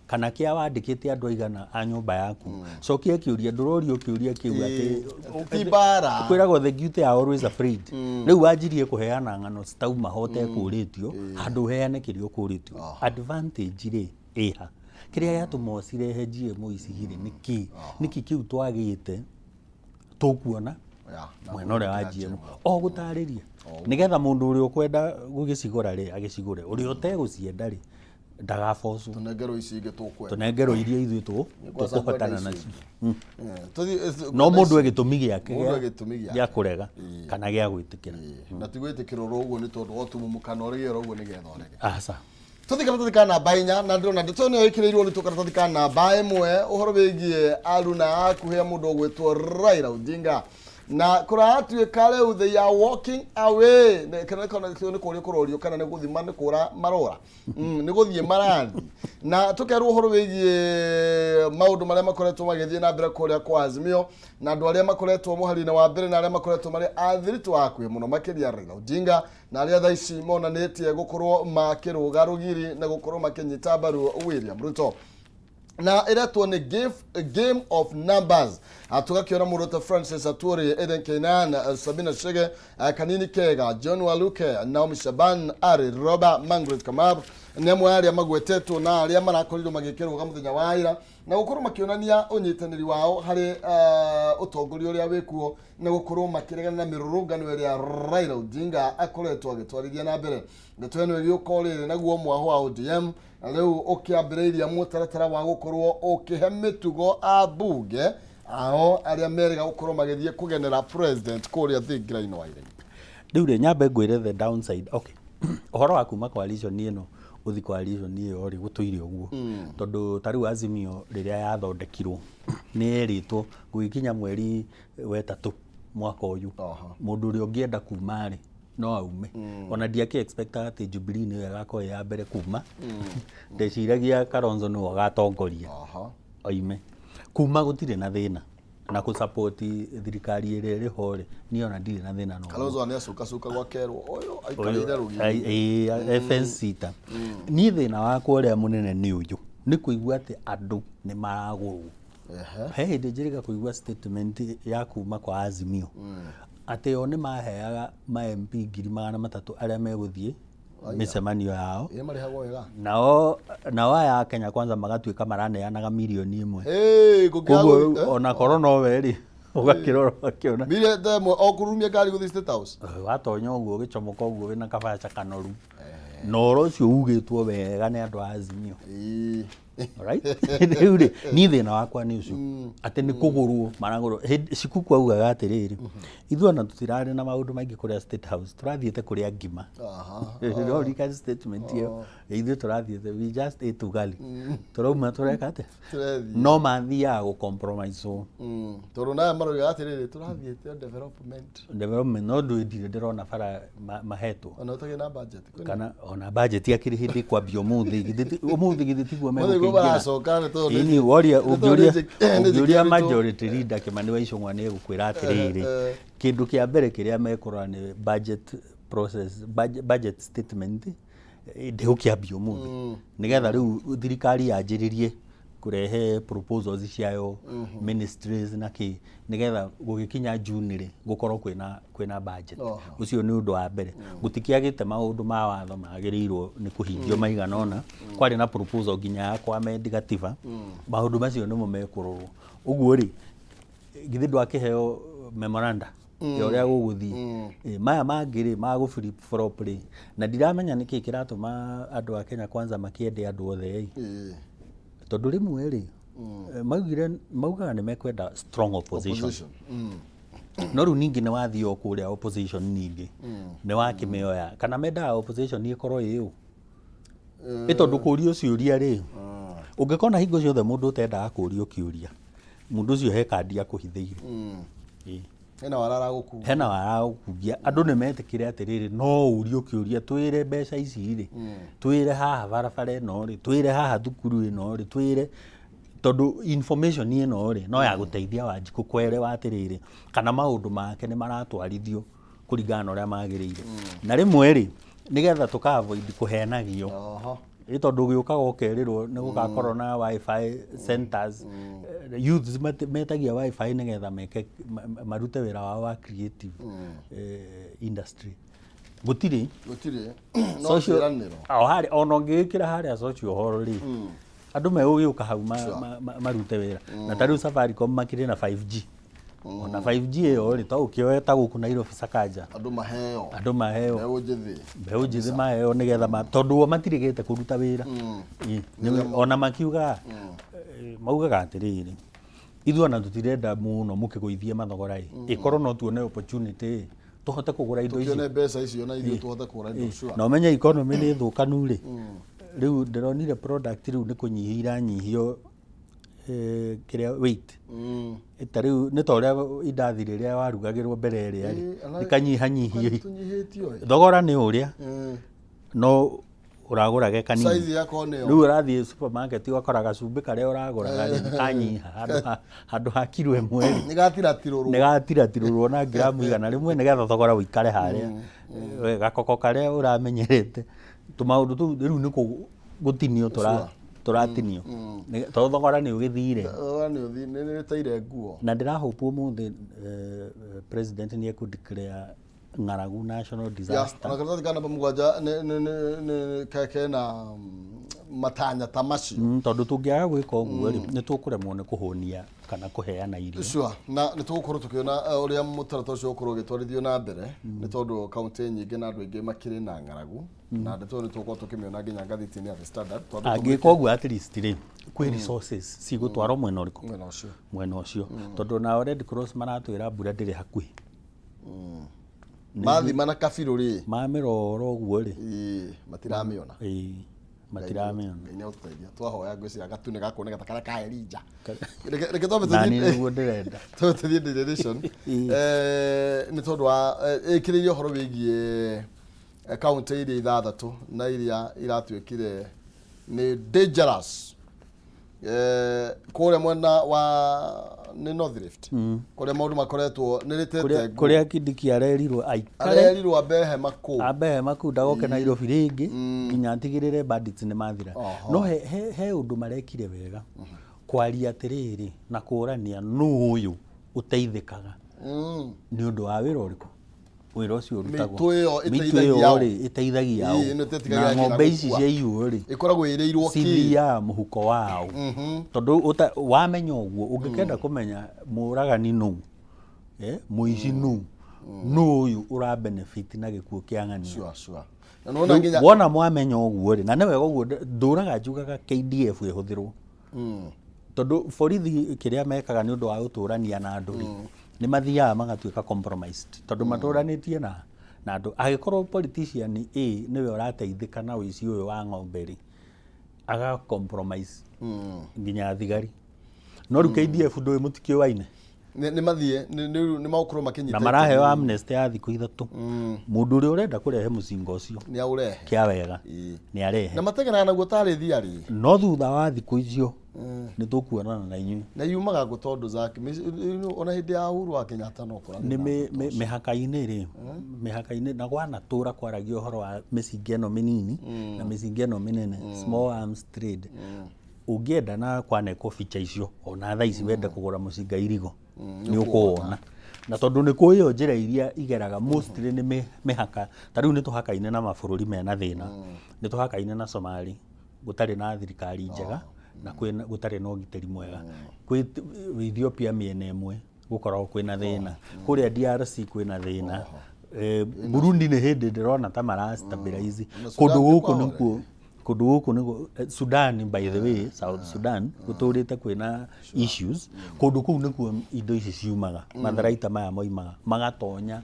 Speaker 1: kana kĩa wandĩkĩte andũ aigana a nyũmba yaku. Cokia kĩũria, ndũrorio kĩũria kĩu atĩ
Speaker 2: Ti mbara.
Speaker 1: Kwĩragwo the guilty are always afraid. Rĩu wanjirie kũheana ng'ano citauma ho ũtekũrĩtio, handũ ũheane kĩrĩa ũkũrĩtio. Advantage rĩ ĩha? Kĩrĩa gĩatũma ũcirehe GMO ici rĩ, nĩ kĩ? Nĩkĩ kĩu twagĩte tũkuona
Speaker 2: Na
Speaker 1: mwena ũrĩa wa GMO? O gũtarĩria nĩgetha mũndũ ũrĩa ũkwenda gũgĩcigũra rĩ, agĩcigũre, ũrĩa ũtegũcienda rĩ, ndagabocwo.
Speaker 2: Tũnengerwo ici ingĩ tũkwenda.
Speaker 1: Tũnengerwo iria ithuĩ
Speaker 2: Kwanza
Speaker 1: tũkũhotana
Speaker 2: ngwenda ici
Speaker 1: nacio.
Speaker 2: ingĩ.
Speaker 1: No mũndũ e gĩtũmi gĩake
Speaker 2: Mũndũ e gĩtũmi gĩake.
Speaker 1: gĩa kũrega kana gĩa gwĩtĩkĩra.
Speaker 2: Na ti gwĩtĩkĩra oro ũguo nĩ tondũ wotumũmũkana ũrege oro ũguo nĩgetha ũrege.
Speaker 1: Aca.
Speaker 2: Tũthiĩ karatathi ka namba 4, na ndĩrona ndeto nĩyo ĩkĩrĩirwo nĩ tũkaratathi ka namba 1, ũhoro wĩgiĩ aruna akuhĩ a mũndũ ũgwĩtwo Raila Odinga, na kũratuĩka rĩu they are walking away. Kana nĩ kũũrio kũrorio kana nĩ gũthima nĩ kũra marora, nĩ gũthiĩ marathiĩ, na tũkerwo ũhoro wĩgiĩ maũndũ marĩa makoretwo magĩthiĩ na mbere kũrĩa kwa Azimio, na andũ arĩa makoretwo mũhari-inĩ wa mbere na arĩa makoretwo marĩ athiritũ hakuhĩ mũno makĩria Raila Odinga, na arĩa thaa ici monanĩtie gũkorwo makĩrũga rũgiri na gũkorwo makĩnyita mbaru William Ruto, na ĩretwo nĩ game of numbers. Tũgakĩona mũndũ ta Francis Atwoli, Eden Keinan, Sabina Chege, Kanini Kega, John Waluke, Naomi Shaban, Ari Roba, Margaret Kamau nĩ amwe arĩa magwetetwo na arĩa marakorirwo magĩkĩrũga mũthenya wa ira na gũkorwo makĩonania ũnyitanĩri wao harĩ ũtongoria ũrĩa wĩkuo, na gũkorwo makĩregana na mĩrũrũngano ĩrĩa Raila Odinga akoretwo agĩtwarithia na mbere. Ndeto ĩno ĩgĩũka o rĩrĩ naguo mwaho wa ODM rĩu ũkĩambĩrĩiria mũtaratara wa gũkorwo ũkĩhe mĩtugo ambunge ao arĩa merĩga gũkorwo magĩthiĩ kũgenera president kũrĩa thingira-inĩ wa iregi.
Speaker 1: Rĩu rĩ, nyambe ngwĩre the downside. Okay, ũhoro wa kuma coalition ĩno gũthi coalition ĩyo rĩ, gũtũire ũguo, tondũ ta rĩu Azimio rĩrĩa yathondekirwo nĩ yerĩtwo gũgĩkinya mweri wetatũ mwaka ũyũ, mũndũ ũrĩa ũngĩenda kuma rĩ, no aume. Ona ndiakĩ expectaga atĩ Jubilee nĩyo ĩgakorwo ĩ ya mbere kuma. Ndeciragia Kalonzo nĩwe ũgatongoria oime. Kuma gũtirĩ na thĩna. Na kũ support thirikari ĩrĩa ĩrĩ ho rĩ, niĩ ona ndirĩ na thĩna na ũguo.
Speaker 2: Kalonzo nĩ acukacuka gwakerwo ũyũ aikarĩire rũgiri.
Speaker 1: Ĩĩ, fence sitter. Niĩ thĩna wakwa ũrĩa mũnene nĩ ũyũ, nĩ kũigua atĩ andũ nĩ maragũrwo. He hĩndĩ njĩrĩga kũigua statement ya kuma kwa Azimio atĩ o nĩ maheaga ma MP 300,000 arĩa megũthiĩ mĩcemanio yao.
Speaker 2: Ĩ, marĩhagwo wega.
Speaker 1: Nao aya a Kenya Kwanza magatuĩka maraneanaga 1 million.
Speaker 2: Hey, gũkĩaga
Speaker 1: Koguo ona korwo nowe rĩ, ũgakĩrora ũgakĩona
Speaker 2: mirioni ta ĩmwe o kũrurumia ngari gũthiĩ State House.
Speaker 1: Watonya ũguo, ũgĩcomoka ũguo wĩna kabaca kanoru, na ũhoro ũcio ugĩtwo wega nĩ andũ a Azimio. Alright? Rĩu rĩ, niĩ thĩna wakwa nĩ ũcio atĩ nĩ kũgũrwo maragũrwo. Shikuku augaga atĩrĩrĩ, ithuĩ ona tũtirarĩ na maũndũ maingĩ kũrĩa State House, tũrathiĩte kũrĩa ngima. No ririkane statement ĩyo, ithuĩ tũrathiĩte, we just ate ugali, tũrauma tũreka atĩa?
Speaker 2: Tũrethiĩ.
Speaker 1: No mathiaga gũ compromise ũũ.
Speaker 2: Tondũ nawe maroiga atĩrĩrĩ, tũrathiĩte o development.
Speaker 1: Development, no ndũĩ, ndirĩ ndĩrona bara mahetwo.
Speaker 2: Ona ũtagĩ na budget.
Speaker 1: Kana ona budget akĩrĩ hĩndĩ kwambia ũmũthĩ, ũmũthĩ githĩ tiguo
Speaker 2: Mũthĩ guo
Speaker 1: megũkĩingĩra?
Speaker 2: Maracoka nĩ tondũ
Speaker 1: Ĩni woria
Speaker 2: nĩ tondũ
Speaker 1: ũngĩũria
Speaker 2: nĩ
Speaker 1: ũngĩũria
Speaker 2: njĩkĩrĩtwo.
Speaker 1: Majority leader Kimani wa Ichung'wa nĩ egũkwĩra atĩrĩrĩ, kĩndũ kĩa mbere kĩrĩa mekũrora nĩ budget process, budget statement, ndĩgũkĩambia ũmũthĩ, nĩgetha rĩu thirikari yanjĩrĩrie kũrehe proposals ciayo, ministries na kĩ, nĩgetha gũgĩkinya June rĩ, gũkorwo kwĩna budget. Ũcio nĩ ũndũ wa mbere. Gũtikĩagĩte maũndũ ma watho magĩrĩirwo nĩ kũhingio maigana ũna, kwarĩ na proposal nginya ya kũ-amend gatiba. Maũndũ macio nĩmo mekũrorwo. Ũguo rĩ, githĩ ndwakĩheo memoranda ya ũrĩa gũgũthiĩ? Maya mangĩ rĩ, ma gũ flip flop rĩ, na ndiramenya nĩkĩ kĩratũma andũ a Kenya Kwanza makĩende andũ othe ĩ. Tondũ rĩmwe rĩ, maugire, maugaga nĩ mekwenda strong opposition.
Speaker 2: Opposition.
Speaker 1: No rĩu ningĩ nĩ wathiĩ o kũrĩa opposition, ningĩ nĩ wakĩmĩoya, kana mendaga opposition ĩkorwo ĩ ũ? Ĩ tondũ kũrio ciũria rĩ, ũngĩkona hingo ciothe mũndũ ũtendaga kũrio kĩũria, mũndũ ũcio he kandi akũhithĩire. Ĩ.
Speaker 2: Hena wara aragũkungia.
Speaker 1: Hena wara gũkungia. Andũ nĩ metĩkĩre atĩrĩrĩ, no ũrio kĩũria, twĩre mbeca ici rĩ, twĩre haha barabara ĩno rĩ, twĩre haha thukuru ĩno rĩ, twĩre, tondũ information ĩno rĩ, no ya gũteithia Wanjikũ kwerewa atĩrĩrĩ, kana maũndũ make nĩ maratwarithio kũringana na ũrĩa magĩrĩire. Na rĩmwe rĩ, nĩgetha tũka avoid kũhenagio, ĩ tondũ ũgĩũkaga ũkerĩrwo nĩ gũgakorwo na WiFi centers. Youths metagia WiFi nĩgetha meke marute wĩra wao wa creative industry. Gũtirĩ.
Speaker 2: Gũtirĩ no
Speaker 1: Social
Speaker 2: kĩranĩro.
Speaker 1: O harĩa ona ũngĩgĩkĩra harĩa social hall rĩ, andũ megũgĩũka hau marute wĩra. Na ta rĩu Safaricom makĩrĩ na 5G, ona 5G ĩyo rĩ, to ũkĩoe ta gũkũ Nairobi Sakaja.
Speaker 2: Andũ maheo.
Speaker 1: Andũ maheo.
Speaker 2: Mbeũ njĩthĩ.
Speaker 1: Mbeũ njĩthĩ maheo nĩgetha tondũ o matirĩgĩte kũruta wĩra. Ĩ, ona makiuga, maugaga atĩrĩrĩ, ithuĩ ona tũtirenda mũno mũkĩgũithie mathogora ĩ, ĩkorwo no tuone opportunity ĩ, tũhote kũgũra indo icio.
Speaker 2: Tũkĩone mbeca icio na ithuĩ tũhote kũgũra indo. Sure.
Speaker 1: Na ũmenye economy nĩ thũkanu rĩ, rĩu ndĩronire product rĩu nĩ kũnyihia iranyihio, kĩrĩa weight. Ta rĩu nĩ ta ũrĩa indathi rĩrĩa warugagĩrwo mbere ĩrĩa rĩ, rĩkanyihanyihio.
Speaker 2: Tũnyihĩtio ĩ.
Speaker 1: Thogora nĩ ũrĩa, no ũragũra ge kanini.
Speaker 2: Size yakwa nĩyo.
Speaker 1: Rĩu ũrathiĩ supermarket ũgakora gacumbĩ karĩa ũragũraga rĩ, nĩ kanyiha, handũ ha kiro 1 rĩ,
Speaker 2: nĩ gatiratirũrwo.
Speaker 1: Nĩ gatiratirũrwo na ngiramu 100 nĩgetha thogora ũikare harĩa. We, gakoko karĩa ũramenyerete, tũmaũndũ tũu rĩu nĩ gũtinio tũratinio. Tondũ thogora nĩ ũgĩthire.
Speaker 2: Thogora nĩ ũthi nĩ rĩteire nguo.
Speaker 1: Na ndĩrahope ũmũthĩ president nĩ ekũ declare ng'aragu national disaster.
Speaker 2: Ona karatathi ka namba 7 nĩ kena matanya ta macio.
Speaker 1: Tondũ tũngĩaga gwĩka ũguo rĩ, nĩ tũkũremwo nĩ kũhũnia kana kũheana irio.
Speaker 2: Sure. Na nĩ tũgũkorwo tũkĩona ũrĩa mũtaratara ũcio ũgũkorwo ũgĩtwarithio na mbere, nĩ tondũ kaunti nyingĩ na andũ aingĩ makĩrĩ na ng'aragu, na ndeto ĩyo nĩ tũgũkorwo tũkĩmĩona nginya ngathĩti-inĩ ya The Standard. Twambe
Speaker 1: Angĩka ũguo, at least rĩ, kwĩ resources cigũtwarwo mwena ũrĩkũ?
Speaker 2: Mwena ũcio.
Speaker 1: Mwena ũcio, tondũ nao Red Cross maratwĩra mbura ndĩrĩ hakuhĩ.
Speaker 2: Mathima na kabirũ rĩ,
Speaker 1: mamĩrora ũguo rĩ,
Speaker 2: ĩĩ, matiramĩona.
Speaker 1: Ĩĩ, matiramĩona.
Speaker 2: Ngai nĩ agũtũteithia. Twahoya ngwĩciria gatune gakuoneka ta karĩa ka Elija. Reke twambe
Speaker 1: nani
Speaker 2: tũthiĩ
Speaker 1: nĩguo ndĩrenda.
Speaker 2: Twambe tũthiĩ Daily Nation. Nĩ tondũ wa ĩkĩrĩirie ũhoro wĩgiĩ kaunti iria ithathatũ na iria iratuĩkire nĩ dangerous. Kũrĩa mwena wa Nĩ North Rift kũrĩa maũndũ makoretwo nĩ rĩtete ngũ.
Speaker 1: Kũrĩa Kindiki arerirwo aikare.
Speaker 2: Arerirwo ambe hema kũu.
Speaker 1: Ambe hema kũu, ndagoke Nairobi rĩngĩ nginya atigĩrĩre bandits nĩ mathira. No he ũndũ marekire wega kwaria atĩrĩrĩ na kũrania nũ ũyũ ũteithĩkaga nĩ ũndũ wa wĩra ũrĩkũ, wĩra ũcio ũrutagwo.
Speaker 2: Mĩitũ ĩyo
Speaker 1: Mĩitũ
Speaker 2: ĩteithagia
Speaker 1: ĩyo
Speaker 2: ũ?
Speaker 1: rĩ, ĩteithagia
Speaker 2: Ĩĩ,
Speaker 1: ũ?
Speaker 2: ĩno ĩteithagia
Speaker 1: Na
Speaker 2: nginya
Speaker 1: ng'ombe ici
Speaker 2: gũkua.
Speaker 1: cia irio rĩ,
Speaker 2: Ĩkoragwo ĩrĩirwo kĩ?
Speaker 1: Cithiaga mũhuko wao. Tondũ wamenya ũguo, ũngĩkenda kũmenya mũragani nũ, mũici nũ, nũ ũyũ ũra benefit na gĩkuũ kĩa ng'ania.
Speaker 2: Sure, sure. Na nĩwona nginya
Speaker 1: Wona mwamenya ũguo rĩ, na nĩ wega ũguo, ndũraga njugaga KDF ĩhũthĩrwo. Tondũ borithi kĩrĩa mekaga nĩ ũndũ wa gũtũrania na andũ rĩ, nĩ mathiaga magatuĩka compromised tondũ matũranĩtie na andũ. Angĩkorwo politician A nĩwe ũrateithĩka na ũici ũyũ wa ng'ombe rĩ, aga compromise nginya thigari. No rĩu KDF ndũĩ mũtikĩũaine.
Speaker 2: Nĩ mathiĩ nĩ magũkorwo makĩnyita
Speaker 1: Na maraheo amnesty ya thikũ 3. Mũndũ ũrĩa ũrenda kũrehe mũcinga ũcio
Speaker 2: nĩ aũrehe
Speaker 1: kĩa wega nĩ arehe.
Speaker 2: Na mateng'eraga naguo tarĩ thiarĩ.
Speaker 1: No thutha wa thikũ icio nĩ tũkuonana na inyuĩ.
Speaker 2: Na yumaga kũ? Tondũ Zack, ona hĩndĩ ya Uhuru wa Kenyatta no kũrarĩ
Speaker 1: Nĩ
Speaker 2: na
Speaker 1: mĩhaka-inĩ rĩ, mĩhaka-inĩ na gwanatũra kwaragia ũhoro wa mĩcinga ĩno mĩnini na mĩcinga ĩno mĩnene, small arms trade. Ũngĩenda na kwanekwo bicha icio, ona thaa ici wende kũgũra mũcinga irigo nĩ ũkũwona. Na tondũ nĩ kũĩyo njĩra iria igeraga mostly nĩ mĩhaka, ta rĩu nĩ tũhakaine na mabũrũri mena thĩna, nĩ tũhakaine na Somali gũtarĩ na thirikari njega na kwĩna gũtarĩ na ũgitĩri mwega. Kwĩ Ethiopia mĩena ĩmwe gũkoragwo kwĩna thĩna, kũrĩa DRC kwĩna thĩna, Burundi nĩ hĩndĩ ndĩrona ta mara stabilize.
Speaker 2: Na
Speaker 1: Kũndũ
Speaker 2: Sudan
Speaker 1: gũkũ
Speaker 2: nĩ
Speaker 1: nĩkuo kũndũ gũkũ nĩguo Sudan, by the way, South Sudan gũtũrĩte kwĩna issues. Kũndũ kũu nĩkuo indo ici ciumaga, matharaita maya moimaga magatonya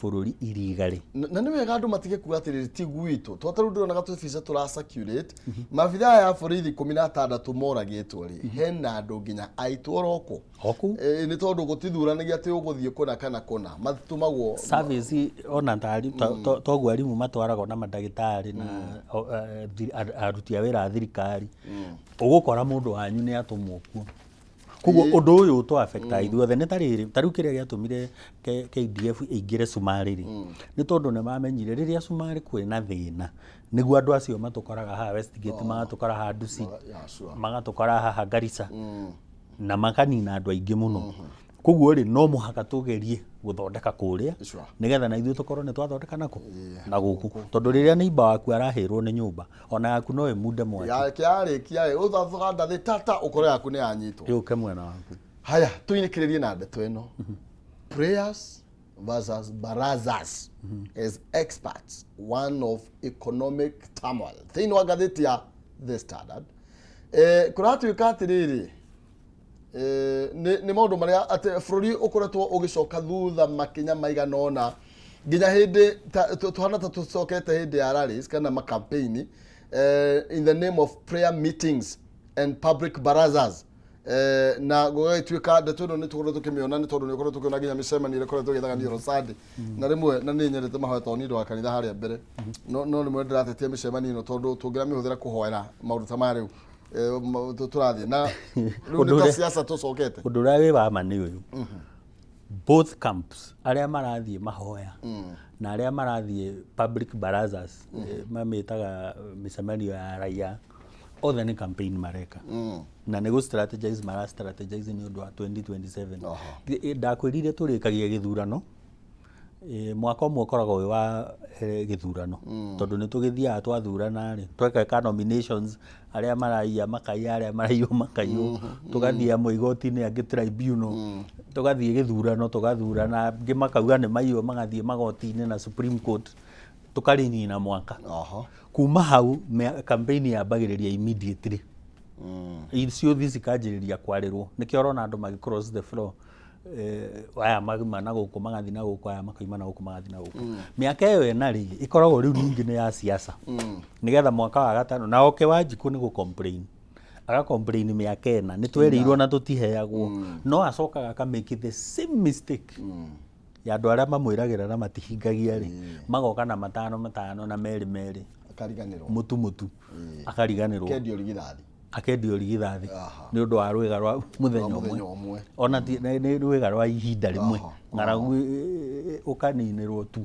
Speaker 1: bũrũri irigarĩ.
Speaker 2: Na nĩ wega andũ matige kuga atĩrĩrĩ ti gwitũ, tondũ ta rĩu ndĩrona gatũbica tũra circulate maabithaa aya a borithi 16 moragĩtwo rĩ, hena andũ nginya aitũ oroko
Speaker 1: O kũu.
Speaker 2: Nĩ tondũ gũtithuranagia atĩ ũgũthiĩ kũna kana kũna, matũmagwo
Speaker 1: Service ona toguo arimũ matwaragwo na mandagĩtarĩ na aruti a wĩra a thirikari, ũgũkora mũndũ wanyu nĩ atũmwo kuo. Koguo ũndũ ũyũ ũtũ affect ithuothe. Nĩ ta rĩrĩ, ta rĩu kĩrĩa gĩatũmire KDF ĩingĩre Cumarĩ rĩ, nĩ tondũ nĩ mamenyire rĩrĩa Cumarĩ kwĩna thĩna nĩguo andũ acio matũkoraga haha Westgate, magatũkora haha Dusit,
Speaker 2: Yeah, sure.
Speaker 1: magatũkora haha Garissa na makanina andũ aingĩ mũno. Koguo rĩ, no mũhaka tũgerie gũthondeka kũrĩa nĩgetha na ithuĩ tũkorwo nĩ twathondeka nakũ na gũkũ, tondũ rĩrĩa neighbor waku arahĩrwo nĩ nyũmba, ona yaku no ĩmunde mwaki.
Speaker 2: Yake yarĩkia ĩ ũthathuka ndathĩ tata ũkore yaku nĩ yanyitwo.
Speaker 1: Yũke mwena waku.
Speaker 2: Haya, tũinĩkĩrĩrie na ndeto ĩno, prayers versus barazas as experts one of economic turmoil, thĩinĩ wa ngathĩti ya The Standard. Kũratuĩka atĩrĩrĩ, nĩ maũndũ marĩa atĩ bũrũri ũkoretwo ũgĩcoka thutha makinya maigana ũna, nginya hĩndĩ tũhana ta tũcokete hĩndĩ ya rallies kana makampeini in the name of prayer meetings and public barazas. Na gũgagĩtuĩka ndeto ĩno nĩ tũkoretwo tũkĩmĩona, nĩ tondũ nĩ ũkoretwo ũkĩona nginya mĩcemanio ĩrĩa ĩkoretwo ĩgĩthaganio Rosandi na rĩmwe, na nĩ nyendete mahoya tondũ nĩ ũndũ wa kanitha harĩa mbere, no rĩmwe ndĩratetia mĩcemanio ĩno tondũ tũngĩramĩhũthĩra kũhoera maũndũ ta maya rĩu tũrathiĩ na rĩu
Speaker 1: Ũndũ
Speaker 2: nĩ ta siasa tũcokete.
Speaker 1: Ũndũ ũrĩa wĩ wa ma nĩ ũyũ, both camps, arĩa marathiĩ mahoya na arĩa marathiĩ public barazas, mamĩtaga mĩcemanio ya raia, othe nĩ campaign mareka na nĩ gũ strategize mara strategize nĩ ũndũ wa 2027. Ndakwĩrire tũrĩkagia gĩthurano, mwaka ũmwe ũkoragwo wĩ wa gĩthurano, tondũ nĩ tũgĩthiaga twathurana rĩ, twekeka nominations, arĩa maraiya makaiya, arĩa maraiywo makaiywo, tũgathiĩ amwe igoti-inĩ, angĩ tribunal, tũgathiĩ gĩthurano tũgathurana, angĩ makauga nĩ maiywo, magathiĩ magoti-inĩ na Supreme Court, tũkarĩnina mwaka. Kuma hau campaign yambagĩrĩria immediately, ciũthi cikanjĩrĩria kwarĩrwo. Nĩkĩo ũrona andũ magĩ cross the floor, aya mauma na gũkũ magathiĩ na gũkũ, aya makauma na gũkũ magathiĩ na gũkũ. Mĩaka ĩyo ĩna rĩ, ĩkoragwo rĩu ningĩ nĩ ya siasa, nĩgetha mwaka wa gatano na oke Wanjikũ nĩ gũ complain, aga complain mĩaka 4 nĩ twerĩirwo na tũtiheagwo, no acokaga aka make the same mistake ya andũ arĩa mamwĩragĩra na matihingagia rĩ, magoka na matano matano na merĩ merĩ.
Speaker 2: Akariganĩrwo.
Speaker 1: Mũtu mũtu, akariganĩrwo.
Speaker 2: Kendio rigithathi.
Speaker 1: Akendio rigithathi nĩ ũndũ wa rwĩga rwa mũthenya
Speaker 2: Rwa mũthenya
Speaker 1: ũmwe.
Speaker 2: Ũmwe.
Speaker 1: Ona ti nĩ rwĩga rwa ihinda rĩmwe, ng'aragu ũkaninĩrwo tu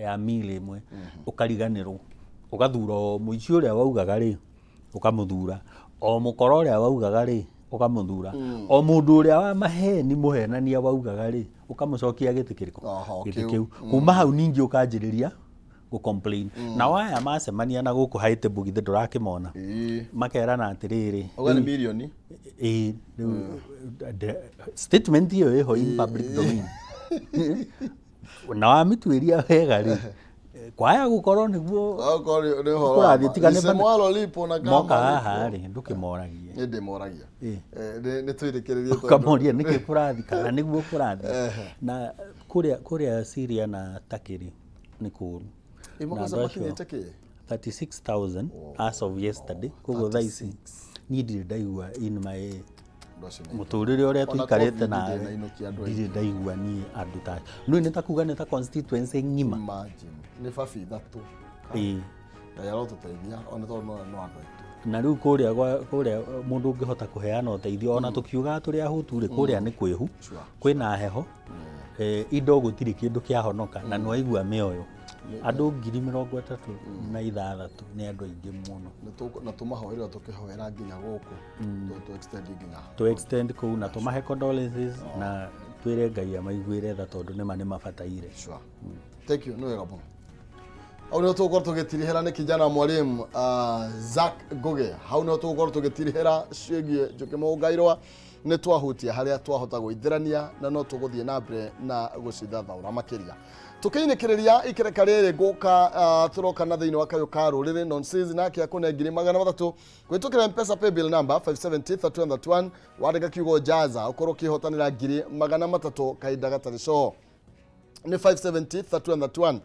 Speaker 1: ya meal ĩmwe, ũkariganĩrwo, ũgathura o mũici ũrĩa waugaga rĩ, ũkamũthura, o mũkora ũrĩa waugaga rĩ, ũkamũthura, o mũndũ ũrĩa wa maheni, mũhenania waugaga rĩ, ũkamũcokia gĩtĩ kĩrĩkũ? Gĩtĩ
Speaker 2: kĩu.
Speaker 1: Kĩu. Kuma hau ningĩ ũkanjĩrĩria gũ complain na waya macemania na gũkũ haitĩbũ, githĩ ndũrakĩmona?
Speaker 2: Ĩĩ.
Speaker 1: Makerana atĩrĩrĩ,
Speaker 2: Auga nĩ mirioni.
Speaker 1: Ĩĩ, rĩu statement ĩyo ĩho in public domain na wamĩtuĩria wega rĩ, kwaya gũkorwo nĩguo
Speaker 2: Okorwo nĩ ũhoro wa
Speaker 1: kũrathiĩ
Speaker 2: ma.
Speaker 1: tiga nĩ
Speaker 2: Lisemwalo lipo na kama
Speaker 1: moka
Speaker 2: lipo.
Speaker 1: Haha rĩ, ndũkĩmoragie.
Speaker 2: Nĩ ndĩmoragia.
Speaker 1: Ĩĩ.
Speaker 2: Nĩ twĩrĩkĩrĩrie tondũ-
Speaker 1: Ũkamoria nĩkĩ kũrathiĩ, kana nĩguo kũrathiĩ na kũrĩa Syria na Turkey rĩ, nĩ kũũru.
Speaker 2: Ĩ,
Speaker 1: Na
Speaker 2: makosa
Speaker 1: andũ acio
Speaker 2: makinyĩte kĩ?
Speaker 1: 36,000 as of yesterday. Koguo thaa ici niĩ ndirĩ ndaigua in my
Speaker 2: Andũ acio nĩ-
Speaker 1: mũtũrĩre ũrĩa
Speaker 2: Ona
Speaker 1: tũikarĩte
Speaker 2: COVID
Speaker 1: nawe,
Speaker 2: ndĩnainũkia andũ aingĩ.
Speaker 1: ndirĩ ndaigua niĩ andũ ta nĩ ta kuga nĩ ta constituency ng'ima.
Speaker 2: Imagine. Nĩ babi ithatũ.
Speaker 1: Ĩĩ.
Speaker 2: Ngai arotũteithia ona tondũ no andũ aitũ.
Speaker 1: Na rĩu kũrĩa kũrĩa mũndũ ũngĩhota kũheana ũteithio, ona tũkiugaga tũrĩ ahũtu rĩ, kũrĩa nĩ kwĩhu. Kwĩna heho, indo gũtirĩ kĩndũ kĩahonoka, na nĩwaigua mĩoyo andũ 36,000 nĩ andũ aingĩ mũno.
Speaker 2: Na tũmahoere, tũkĩhoera nginya gũkũ tũ extend nginya
Speaker 1: To extend kũu na tũmahe condolences na twĩre Ngai amaiguĩre tha, tondũ nĩma nĩ mabataire.
Speaker 2: Sure. Thank you, nĩ wega mũno. Hau nĩho tũgũkorwo tũgĩtirihĩra nĩ kijana mwalimu Zack Ngugi. Hau nĩho tũgũkorwo tũgĩtirihĩra ciĩgiĩ Njũkĩ Mũngairwa. Nĩ twahutia harĩa twahota gũithĩrania na no tũgũthiĩ na mbere na gũcithathaũra makĩria. Tũkĩinĩkĩrĩria ikereka rĩrĩ ngũka tũroka na thĩinĩ wa kayũ ka rũrĩrĩ nonsense nake akũne 300,000 kũhĩtũkĩra M-Pesa paybill number 570 3131. Wandĩka kiugo jaza ũkorwo ũkĩhotanĩra 300,000 kahinda gatarĩ coho. Nĩ 570 3131.